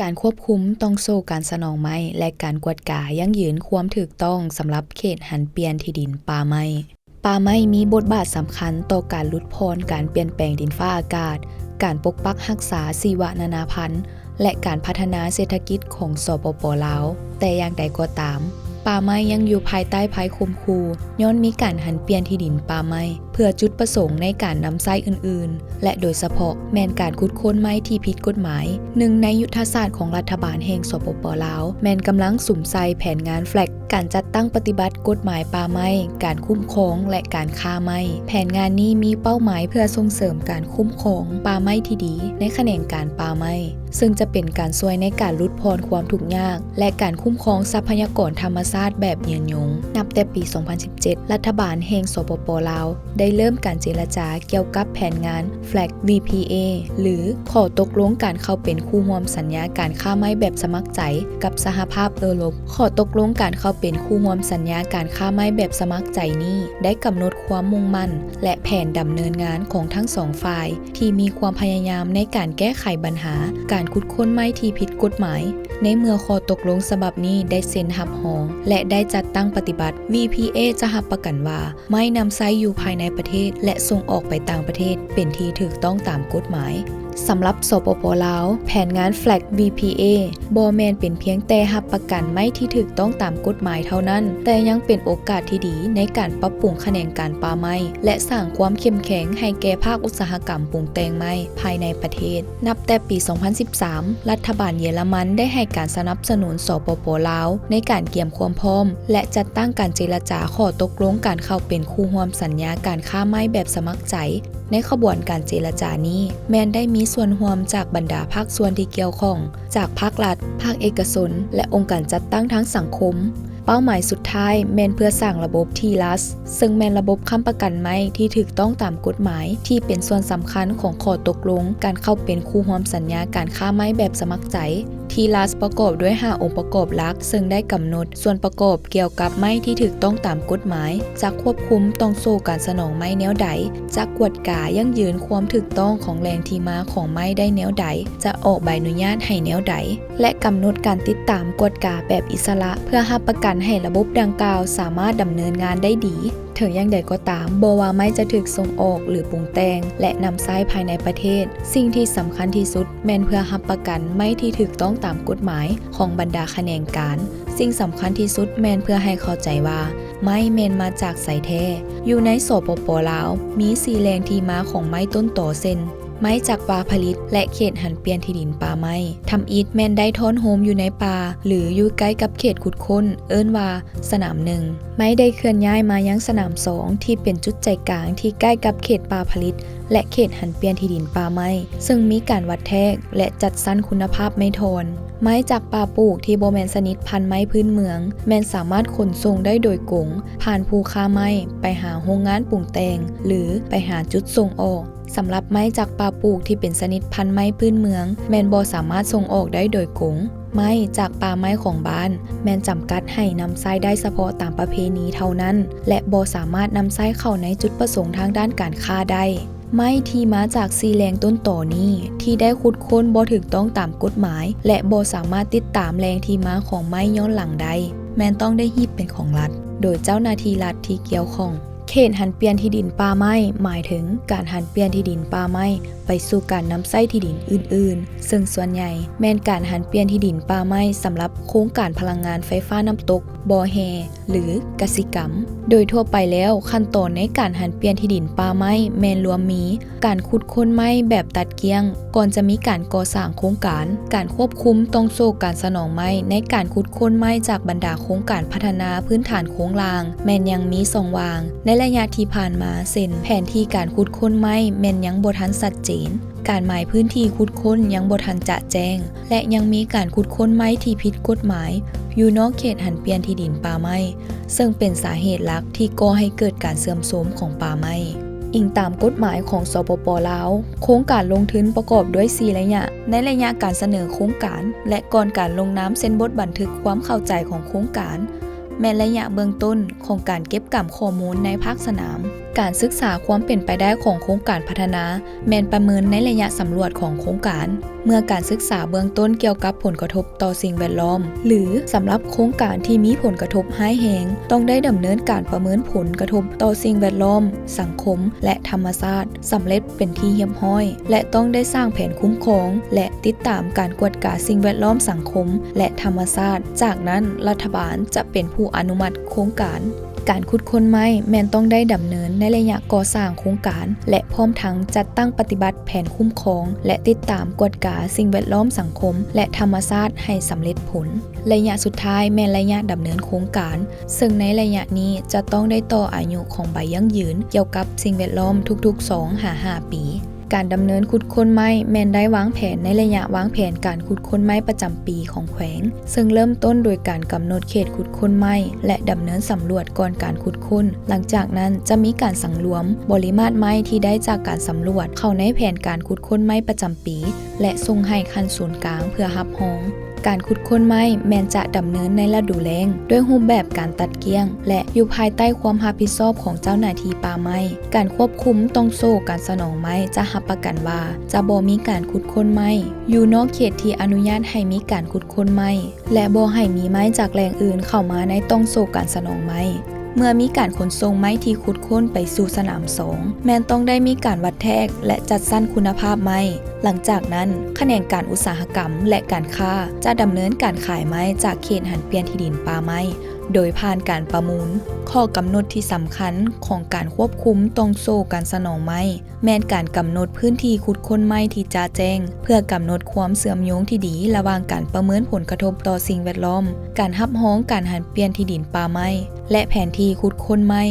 ການຄວບຄຸມຕ່ອງໂສ້ການສະໜອງໄມ້ ແລະ ການກວດກາຢັ້ງຢືນຄວາມຖືກຕ້ອງສຳລັບເຂດຫັນປ່ຽນທີ່ດິນປ່າໄມ້. ປ່າໄມ້ມີບົດບາດສຳຄັນຕໍ່ການຫຼຸດຜ່ອນການປ່ຽນແປງດິນຟ້າອາກາດ, ການປົກປັກຮັກສາຊີວະນານາພັນ ແລະ ການພັດທະນາເສດຖະກິດຂອງ ສປປ ລາວ. ແຕ່ຢ່າງໃດກໍຕາມ, ປ່າໄມ້ຍັງຢູ່ພາຍໃຕ້ໄພຂົ່ມຂູ່ ຍ້ອນມີການຫັນປ່ຽນທີ່ດິນປ່າໄມ້ ເພື່ອຈຸດປະສົງໃນການນຳໃຊ້ອື່ນໆ ແລະ ໂດຍສະເພາະແມ່ນການຂຸດຄົ້ນໄມ້ທີ່ຜິດກົດໝາຍ. ໜຶ່ງໃນຍຸດທະສາດຂອງລັດຖະບານແຫ່ງ ສປປ ລາວ ແມ່ນກຳລັງສຸມໃສ່ແຜນງານ FLAG ການຈັດຕັ້ງປະຕິບັດກົດໝາຍປ່າໄມ້, ການຄຸ້ມຄອງ ແລະ ການຄ້າໄມ້. ແຜນງານນີ້ມີເປົ້າໝາຍເພື່ອສົ່ງເສີມການຄຸ້ມຄອງປ່າໄມ້ທີ່ດີໃນຂະແໜງການປ່າໄມ້, ເຊິ່ງຈະເປັນການຊ່ວຍໃນການຫຼຸດຜ່ອນຄວາມທຸກຍາກ ແລະ ການຄຸ້ມຄອງຊັບພະຍາກອນທຳມະຊາດແບບຍືນຍົງ. ນັບແຕ່ປີສອງພັນສິບເຈັດ ລັດຖະບານແຫ່ງ ສປປ ລາວ ໄດ້ເລີ່ມການເຈລະຈາກ່ຽວກັບແຜນງານ FLAG VPA ຫຼື ຂໍ້ຕົກລົງການເຂົ້າເປັນຄູ່ຮ່ວມສັນຍາການຄ້າໄມ້ແບບສະໝັກໃຈກັບສະຫະພາບເອີຣົບ. ຂໍ້ຕົກລົງການເຂົ້າເປັນຄູ່ຮ່ວມສັນຍາການຄ້າໄມ້ແບບສະໝັກໃຈນີ້ ໄດ້ກຳນົດຄວາມມຸ່ງໝັ້ນ ແລະ ແຜນດຳເນີນງານຂອງທັງສອງຝ່າຍ ທີ່ມີຄວາມພະຍາຍາມໃນການແກ້ໄຂບັນຫາການຂຸດຄົ້ນໄມ້ທີ່ຜິດກົດໝາຍ. ໃນເມື່ອຂໍ້ຕົກລົງສະບັບນີ້ໄດ້ເຊັນຮັບຮອງ ແລະ ໄດ້ຈັດຕັ້ງປະຕິບັດ, VPA ຈະຮັບປະກັນວ່າ ໄມ້ນຳໃຊ້ຢູ່ພາຍໃນປະເທດ ແລະ ສົ່ງອອກໄປຕ່າງປະເທດເປັນທີ່ຖືກຕ້ອງຕາມກົດໝາຍ. ສຳລັບ ສປປ ລາວ, ແຜນງານ FLAG VPA ບໍ່ແມ່ນເປັນພຽງແຕ່ຮັບປະກັນໄມ້ທີ່ຖືກຕ້ອງຕາມກົດໝາຍເທົ່ານັ້ນ, ແຕ່ຍັງເປັນໂອກາດທີ່ດີໃນການປັບປຸງຂະແໜງການປ່າໄມ້ ແລະ ສ້າງຄວາມເຂັ້ມແຂງໃຫ້ແກ່ພາກອຸດສາຫະກຳປຸງແຕ່ງໄມ້ພາຍໃນປະເທດ. ນັບແຕ່ປີສອງພັນສິບສາມ ລັດຖະບານເຢຍລະມັນໄດ້ໃຫ້ການສະໜັບສະໜູນ ສປປ ລາວ ໃນການກຽມຄວາມພ້ອມ ແລະ ຈັດຕັ້ງການເຈລະຈາຂໍ້ຕົກລົງການເຂົ້າເປັນຄູ່ຮ່ວມສັນຍາການຄ້າໄມ້ແບບສະໝັກໃຈ. ໃນຂະບວນການເຈລະຈານີ້ ແມ່ນໄດ້ມີສ່ວນຮ່ວມຈາກບັນດາພາກສ່ວນທີ່ກ່ຽວຂ້ອງ, ຈາກພາກລັດ, ພາກເອກະຊົນ ແລະ ອົງການຈັດຕັ້ງທາງສັງຄົມ. ເປົ້າໝາຍສຸດທ້າຍແມ່ນເພື່ອສ້າງລະບົບ TLAS ເຊິ່ງແມ່ນລະບົບຄ້ຳປະກັນໄມ້ທີ່ຖືກຕ້ອງຕາມກົດໝາຍ ທີ່ເປັນສ່ວນສຳຄັນຂອງຂໍ້ຕົກລົງການເຂົ້າເປັນຄູ່ຮ່ວມສັນຍາການຄ້າໄມ້ແບບສະໝັກໃຈ. TLAS ປະກອບດ້ວຍຫ້າອົງປະກອບຫຼັກ ເຊິ່ງໄດ້ກຳນົດສ່ວນປະກອບກ່ຽວກັບໄມ້ທີ່ຖືກຕ້ອງຕາມກົດໝາຍ, ຈະຄວບຄຸມຕ່ອງໂສ້ການສະໜອງໄມ້ແນວໃດ, ຈະກວດກາຢັ້ງຢືນຄວາມຖືກຕ້ອງຂອງແຫຼ່ງທີ່ມາຂອງໄມ້ໄດ້ແນວໃດ, ຈະອອກໃບອະນຸຍາດໃຫ້ແນວໃດ ແລະ ກຳນົດການຕິດຕາມກວດກາແບບອິດສະຫຼະ ເພື່ອຮັບປະກັນໃຫ້ລະບົບດັ່ງກ່າວສາມາດດຳເນີນງານໄດ້ດີ. ເຖິງຢ່າງໃດກໍຕາມ, ບໍ່ວ່າໄມ້ຈະຖືກສົ່ງອອກ ຫຼື ປຸງແຕ່ງ ແລະ ນຳໃຊ້ພາຍໃນປະເທດ, ສິ່ງທີ່ສຳຄັນທີ່ສຸດແມ່ນເພື່ອຮັບປະກັນໄມ້ທີ່ຖືກຕ້ອງຕາມກົດໝາຍຂອງບັນດາຂະແໜງການ. ສິ່ງສຳຄັນທີ່ສຸດແມ່ນເພື່ອໃຫ້ເຂົ້າໃຈວ່າ ໄມ້ແມ່ນມາຈາກໃສແທ້. ຢູ່ໃນ ສປປ ລາວ ມີສີ່ແຫຼ່ງທີ່ມາຂອງໄມ້ຕົ້ນຕໍ ເຊັ່ນ ໄມ້ຈາກປ່າຜະລິດ ແລະ ເຂດຫັນປ່ຽນທີ່ດິນປ່າໄມ້. ທຳອິດແມ່ນໄດ້ທ້ອນໂຮມຢູ່ໃນປ່າ ຫຼື ຢູ່ໃກ້ກັບເຂດຂຸດຄົ້ນ, ເອີ້ນວ່າສະໜາມໜຶ່ງ. ໄມ້ໄດ້ເຄື່ອນຍ້າຍມາຍັງສະໜາມສອງ ທີ່ເປັນຈຸດໃຈກາງທີ່ໃກ້ກັບເຂດປ່າຜະລິດ ແລະ ເຂດຫັນປ່ຽນທີ່ດິນປ່າໄມ້, ເຊິ່ງມີການວັດແທກ ແລະ ຈັດຊັ້ນຄຸນນະພາບໄມ້ທ່ອນ. ໄມ້ຈາກປ່າປູກທີ່ບໍ່ແມ່ນຊະນິດພັນໄມ້ພື້ນເມືອງ ແມ່ນສາມາດຂົນສົ່ງໄດ້ໂດຍກົງ ຜ່ານຜູ້ຄ້າໄມ້ໄປຫາໂຮງງານປຸງແຕ່ງ ຫຼື ໄປຫາຈຸດສົ່ງອອກ. ສຳລັບໄມ້ຈາກປ່າປູກທີ່ເປັນຊະນິດພັນໄມ້ພື້ນເມືອງ ແມ່ນບໍ່ສາມາດສົ່ງອອກໄດ້ໂດຍກົງ. ໄມ້ຈາກປ່າໄມ້ຂອງບ້ານ ແມ່ນຈຳກັດໃຫ້ນຳໃຊ້ໄດ້ສະເພາະຕາມປະເພນີເທົ່ານັ້ນ ແລະ ບໍ່ສາມາດນຳໃຊ້ເຂົ້າໃນຈຸດປະສົງທາງດ້ານການຄ້າໄດ້. ໄມ້ທີ່ມາຈາກສີ່ແຫຼ່ງຕົ້ນຕໍນີ້ ທີ່ໄດ້ຂຸດຄົ້ນບໍ່ຖືກຕ້ອງຕາມກົດໝາຍ ແລະ ບໍ່ສາມາດຕິດຕາມແຫຼ່ງທີ່ມາຂອງໄມ້ຍ້ອນຫຼັງໄດ້ ແມ່ນຕ້ອງໄດ້ຮີບເປັນຂອງລັດ ໂດຍເຈົ້າໜ້າທີ່ລັດທີ່ກ່ຽວຂ້ອງ. ເຂດຫັນປ່ຽນທີ່ດິນປ່າໄມ້ ໝາຍເຖິງການຫັນປ່ຽນທີ່ດິນປ່າໄມ້ໄປສູ່ການນຳໃຊ້ທີ່ດິນອື່ນໆ, ເຊິ່ງສ່ວນໃຫຍ່ແມ່ນການຫັນປ່ຽນທີ່ດິນປ່າໄມ້ສຳລັບໂຄງການພະລັງງານໄຟຟ້ານ້ຳຕົກ, ບໍ່ແຮ່ ຫຼື ກະສິກຳ. ໂດຍທົ່ວໄປແລ້ວ, ຂັ້ນຕອນໃນການຫັນປ່ຽນທີ່ດິນປ່າໄມ້ແມ່ນລວມມີ ການຂຸດຄົ້ນໄມ້ແບບຕັດກ້ຽງ ກ່ອນຈະມີການກໍ່ສ້າງໂຄງການ, ການຄວບຄຸມຕ່ອງໂສ້ການສະໜອງໄມ້ໃນການຂຸດຄົ້ນໄມ້ຈາກບັນດາໂຄງການພັດທະນາພື້ນຖານໂຄງລ່າງ ແມ່ນຍັງມີຊ່ອງວ່າງໃນໄລຍະທີ່ຜ່ານມາ, ເຊັ່ນ ແຜນທີ່ການຂຸດຄົ້ນໄມ້ແມ່ນຍັງບໍ່ທັນຊັດເຈນ, ການໝາຍພື້ນທີ່ຂຸດຄົ້ນຍັງບໍ່ທັນຈະແຈ້ງ ແລະ ຍັງມີການຂຸດຄົ້ນໄມ້ທີ່ຜິດກົດໝາຍຢູ່ນອກເຂດຫັນປ່ຽນທີ່ດິນປ່າໄມ້, ເຊິ່ງເປັນສາເຫດຫຼັກທີ່ກໍ່ໃຫ້ເກີດການເສື່ອມໂຊມຂອງປ່າໄມ້. ອີງຕາມກົດໝາຍຂອງ ສປປ ລາວ, ໂຄງການລົງທຶນປະກອບດ້ວຍສີ່ໄລຍະ. ໃນໄລຍະການສະເໜີໂຄງການ ແລະ ກ່ອນການລົງນາມເຊັນບົດບັນທຶກຄວາມເຂົ້າໃຈຂອງໂຄງການ ແມ່ນໄລຍະເບື້ອງຕົ້ນຂອງການເກັບກຳຂໍ້ມູນໃນພາກສະໜາມ. ການສຶກສາຄວາມເປັນໄປໄດ້ຂອງໂຄງການພັດທະນາ ແມ່ນປະເມີນໃນໄລຍະສຳຫຼວດຂອງໂຄງການ. ເມື່ອການສຶກສາເບື້ອງຕົ້ນກ່ຽວກັບຜົນກະທົບຕໍ່ສິ່ງແວດລ້ອມ ຫຼື ສຳລັບໂຄງການທີ່ມີຜົນກະທົບຮ້າຍແຮງ, ຕ້ອງໄດ້ດຳເນີນການປະເມີນຜົນກະທົບຕໍ່ສິ່ງແວດລ້ອມ, ສັງຄົມ ແລະ ທຳມະຊາດ ສຳເລັດເປັນທີ່ຮຽບຮ້ອຍ ແລະ ຕ້ອງໄດ້ສ້າງແຜນຄຸ້ມຄອງ ແລະ ຕິດຕາມການກວດກາສິ່ງແວດລ້ອມ, ສັງຄົມ ແລະ ທຳມະຊາດ. ຈາກນັ້ນ, ລັດຖະບານຈະເປັນຜູ້ອະນຸມັດໂຄງການ. ການຂຸດຄົ້ນໄມ້ແມ່ນຕ້ອງໄດ້ດຳເນີນໃນໄລຍະກໍ່ສ້າງໂຄງການ ແລະ ພ້ອມທັງຈັດຕັ້ງປະຕິບັດແຜນຄຸ້ມຄອງ ແລະ ຕິດຕາມກວດກາສິ່ງແວດລ້ອມ, ສັງຄົມ ແລະ ທຳມະຊາດໃຫ້ສຳເລັດຜົນ. ໄລຍະສຸດທ້າຍແມ່ນໄລຍະດຳເນີນໂຄງການ, ເຊິ່ງໃນໄລຍະນີ້ຈະຕ້ອງໄດ້ຕໍ່ອາຍຸຂອງໃບຢັ້ງຢືນກ່ຽວກັບສິ່ງແວດລ້ອມທຸກໆສອງຫາຫ້າປີ. ການດຳເນີນຂຸດຄົ້ນໄມ້ແມ່ນໄດ້ວາງແຜນໃນໄລຍະວາງແຜນການຂຸດຄົ້ນໄມ້ປະຈຳປີຂອງແຂວງ, ເຊິ່ງເລີ່ມຕົ້ນໂດຍການກຳນົດເຂດຂຸດຄົ້ນໄມ້ ແລະ ດຳເນີນສຳຫຼວດກ່ອນການຂຸດຄົ້ນ. ຫຼັງຈາກນັ້ນຈະມີການສັງລວມບໍລິມາດໄມ້ທີ່ໄດ້ຈາກການສຳຫຼວດເຂົ້າໃນແຜນການຂຸດຄົ້ນໄມ້ປະຈຳປີ ແລະ ສົ່ງໃຫ້ຂັ້ນສູນກາງເພື່ອຮັບຮອງ. ການຂຸດຄົ້ນໄມ້ແມ່ນຈະດຳເນີນໃນລະດູແລ້ງ ດ້ວຍຮູບແບບການຕັດກ້ຽງ ແລະ ຢູ່ພາຍໃຕ້ຄວາມຮັບຜິດຊອບຂອງເຈົ້າໜ້າທີ່ປ່າໄມ້. ການຄວບຄຸມຕ່ອງໂສ້ການສະໜອງໄມ້ຈະຮັບປະກັນວ່າ ຈະບໍ່ມີການຂຸດຄົ້ນໄມ້ຢູ່ນອກເຂດທີ່ອະນຸຍາດໃຫ້ມີການຂຸດຄົ້ນໄມ້ ແລະ ບໍ່ໃຫ້ມີໄມ້ຈາກແຫຼ່ງອື່ນເຂົ້າມາໃນຕ່ອງໂສ້ການສະໜອງໄມ້. ເມື່ອມີການຂົນສົ່ງໄມ້ທີ່ຂຸດຄົ້ນໄປສູ່ສະໜາມສອງ ແມ່ນຕ້ອງໄດ້ມີການວັດແທກ ແລະ ຈັດຊັ້ນຄຸນນະພາບໄມ້. ຫຼັງຈາກນັ້ນ, ຂະແໜງການອຸດສາຫະກຳ ແລະ ການຄ້າ ຈະດຳເນີນການຂາຍໄມ້ຈາກເຂດຫັນປ່ຽນທີ່ດິນປ່າໄມ້ ໂດຍຜ່ານການປະມູນ. ຂໍ້ກຳນົດທີ່ສຳຄັນຂອງການຄວບຄຸມຕ່ອງໂສ້ການສະໜອງໄມ້ ແມ່ນການກຳນົດພື້ນທີ່ຂຸດຄົ້ນໄມ້ທີ່ຈະແຈ້ງ ເພື່ອກຳນົດຄວາມເຊື່ອມໂຍງທີ່ດີລະຫວ່າງການປະເມີນຜົນກະທົບຕໍ່ສິ່ງແວດລ້ອມ, ການຮັບຮອງການຫັນປ່ຽນທີ່ດິນປ່າໄມ້ ແລະ ແຜນທີ່ຂຸດຄົ້ນໄມ້.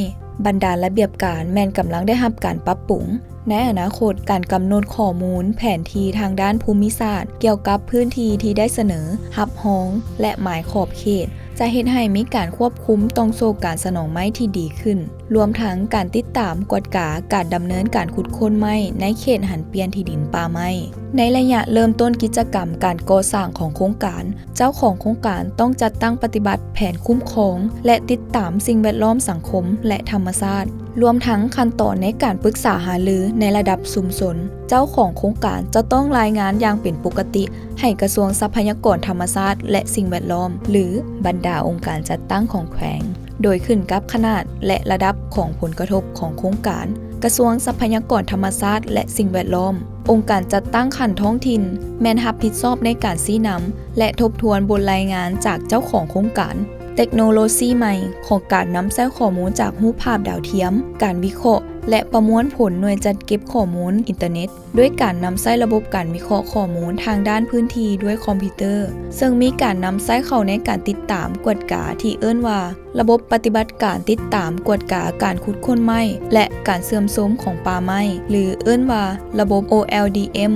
ບັນດາລະບຽບການແມ່ນກຳລັງໄດ້ຮັບການປັບປຸງ. ໃນອະນາຄົດ, ການກຳນົດຂໍ້ມູນແຜນທີ່ທາງດ້ານພູມິສາດກ່ຽວກັບພື້ນທີ່ທີ່ໄດ້ສະເໜີ, ຮັບຮອງ ແລະ ໝາຍຂອບເຂດ ຈະເຮັດໃຫ້ມີການຄວບຄຸມຕ່ອງໂສ້ການສະໜອງໄມ້ທີ່ດີຂຶ້ນ, ລວມທັງການຕິດຕາມກວດກາການດຳເນີນການຂຸດຄົ້ນໄມ້ໃນເຂດຫັນປ່ຽນທີ່ດິນປ່າໄມ້. ໃນໄລຍະເລີ່ມຕົ້ນກິດຈະກຳການກໍ່ສ້າງຂອງໂຄງການ, ເຈົ້າຂອງໂຄງການຕ້ອງຈັດຕັ້ງປະຕິບັດແຜນຄຸ້ມຄອງ ແລະ ຕິດຕາມສິ່ງແວດລ້ອມ, ສັງຄົມ ແລະ ທຳມະຊາດ, ລວມທັງຂັ້ນຕອນໃນການປຶກສາຫາລືໃນລະດັບຊຸມຊົນ. ເຈົ້າຂອງໂຄງການຈະຕ້ອງລາຍງານຢ່າງເປັນປົກກະຕິ ໃຫ້ກະຊວງຊັບພະຍາກອນທຳມະຊາດ ແລະ ສິ່ງແວດລ້ອມ ຫຼື ບັນດາອົງການຈັດຕັ້ງຂອງແຂວງ, ໂດຍຂຶ້ນກັບຂະໜາດ ແລະ ລະດັບຂອງຜົນກະທົບຂອງໂຄງການ. ກະຊວງຊັບພະຍາກອນທຳມະຊາດ ແລະ ສິ່ງແວດລ້ອມ, ອົງການຈັດຕັ້ງຂັ້ນທ້ອງຖິ່ນ ແມ່ນຮັບຜິດຊອບໃນການຊີ້ນຳ ແລະ ທົບທວນບົດລາຍງານຈາກເຈົ້າຂອງໂຄງການ. ເຕັກໂນໂລຊີໃໝ່ຂອງການນຳໃຊ້ຂໍ້ມູນຈາກຮູບພາບດາວທຽມ, ການວິເຄາະ ແລະ ປະມວນຜົນໜ່ວຍຈັດເກັບຂໍ້ມູນອິນເຕີເນັດ ດ້ວຍການນຳໃຊ້ລະບົບການວິເຄາະຂໍ້ມູນທາງດ້ານພື້ນທີ່ດ້ວຍຄອມພິວເຕີ, ເຊິ່ງມີການນຳໃຊ້ເຂົ້າໃນການຕິດຕາມກວດກາທີ່ເອີ້ນວ່າ ລະບົບປະຕິບັດການຕິດຕາມກວດກາການຂຸດຄົ້ນໄມ້ ແລະ ການເສື່ອມໂຊມຂອງປ່າໄມ້ ຫຼື ເອີ້ນວ່າລະບົບ ໂອ ແອລ ດີ ເອັມ.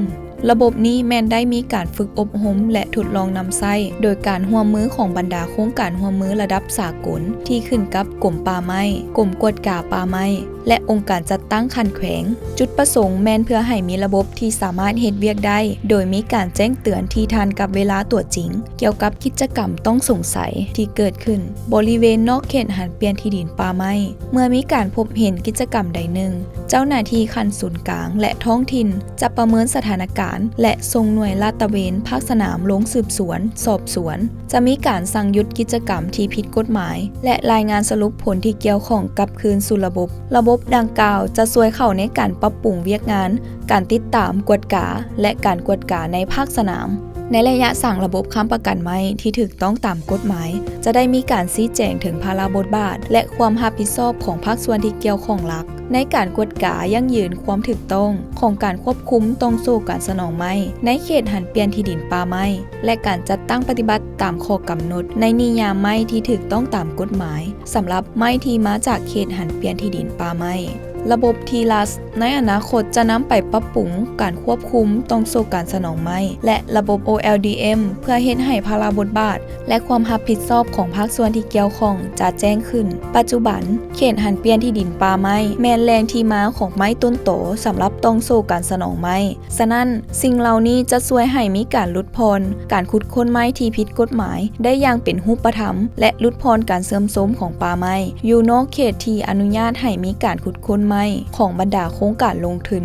ລະບົບນີ້ແມ່ນໄດ້ມີການຝຶກອົບຮົມ ແລະ ທົດລອງນຳໃຊ້ ໂດຍການຮ່ວມມືຂອງບັນດາໂຄງການຮ່ວມມືລະດັບສາກົນ ທີ່ຂຶ້ນກັບກົມປ່າໄມ້, ກົມກວດກາປ່າໄມ້ ແລະ ອົງການຈັດຕັ້ງຂັ້ນແຂວງ. ຈຸດປະສົງແມ່ນເພື່ອໃຫ້ມີລະບົບທີ່ສາມາດເຮັດວຽກໄດ້ ໂດຍມີການແຈ້ງເຕືອນທີ່ທັນກັບເວລາຕົວຈິງ ກ່ຽວກັບກິດຈະກຳຕ້ອງສົງໄສທີ່ເກີດຂຶ້ນບໍລິເວນນອກເຂດຫັນປ່ຽນທີ່ດິນປ່າໄມ້. ເມື່ອມີການພົບເຫັນກິດຈະກຳໃດໜຶ່ງ, ເຈົ້າໜ້າທີ່ຂັ້ນສູນກາງ ແລະ ທ້ອງຖິ່ນຈະປະເມີນສະຖານະການ ແລະ ສົ່ງໜ່ວຍລາດຕະເວນພາກສະໜາມລົງສືບສວນ, ສອບສວນ. ຈະມີການສັ່ງຢຸດກິດຈະກຳທີ່ຜິດກົດໝາຍ ແລະ ລາຍງານສະຫຼຸບຜົນທີ່ກ່ຽວຂ້ອງກັບຄືນສູ່ລະບົບ. ລະບົບດັ່ງກ່າວຈະຊ່ວຍເຂົ້າໃນການປັບປຸງວຽກງານ ການຕິດຕາມ, ກວດກາ ແລະ ການກວດກາໃນພາກສະໜາມ. ໃນໄລຍະສ້າງລະບົບຄ້ຳປະກັນໄມ້ທີ່ຖືກຕ້ອງຕາມກົດໝາຍ, ຈະໄດ້ມີການຊີ້ແຈງເຖິງພາລະບົດບາດ ແລະ ຄວາມຮັບຜິດຊອບຂອງພາກສ່ວນທີ່ກ່ຽວຂ້ອງຫຼັກ ໃນການກວດກາຢັ້ງຢືນຄວາມຖືກຕ້ອງຂອງການຄວບຄຸມຕ່ອງໂສ້ການສະໜອງໄມ້ໃນເຂດຫັນປ່ຽນທີ່ດິນປ່າໄມ້ ແລະ ການຈັດຕັ້ງປະຕິບັດຕາມຂໍ້ກຳນົດໃນນິຍາມໄມ້ທີ່ຖືກຕ້ອງຕາມກົດໝາຍ ສຳລັບໄມ້ທີ່ມາຈາກເຂດຫັນປ່ຽນທີ່ດິນປ່າໄມ້. ລະບົບ ທີລັສ ໃນອະນາຄົດຈະນຳໄປປັບປຸງການຄວບຄຸມຕ່ອງໂສ້ການສະໜອງໄມ້ ແລະ ລະບົບ ໂອ ແອລ ດີ ເອັມ ເພື່ອເຮັດໃຫ້ພາລະບົດບາດ ແລະ ຄວາມຮັບຜິດຊອບຂອງພາກສ່ວນທີ່ກ່ຽວຂ້ອງຈະແຈ້ງຂຶ້ນ. ປັດຈຸບັນ, ເຂດຫັນປ່ຽນທີ່ດິນປ່າໄມ້ແມ່ນແຫຼ່ງທີ່ມາຂອງໄມ້ຕົ້ນຕໍສຳລັບຕ່ອງໂສ້ການສະໜອງໄມ້. ສະນັ້ນ, ສິ່ງເຫຼົ່ານີ້ຈະຊ່ວຍໃຫ້ມີການຫຼຸດຜ່ອນການຂຸດຄົ້ນໄມ້ທີ່ຜິດກົດໝາຍໄດ້ຢ່າງເປັນຮູບປະທຳ ແລະ ຫຼຸດຜ່ອນການເສື່ອມໂຊມຂອງປ່າໄມ້ຢູ່ນອກເຂດທີ່ອະນຸຍາດໃຫ້ມີການຂຸດຄົ້ນໄ ໄມ້ຂອງບັນດາໂຄງການລົງທຶນ.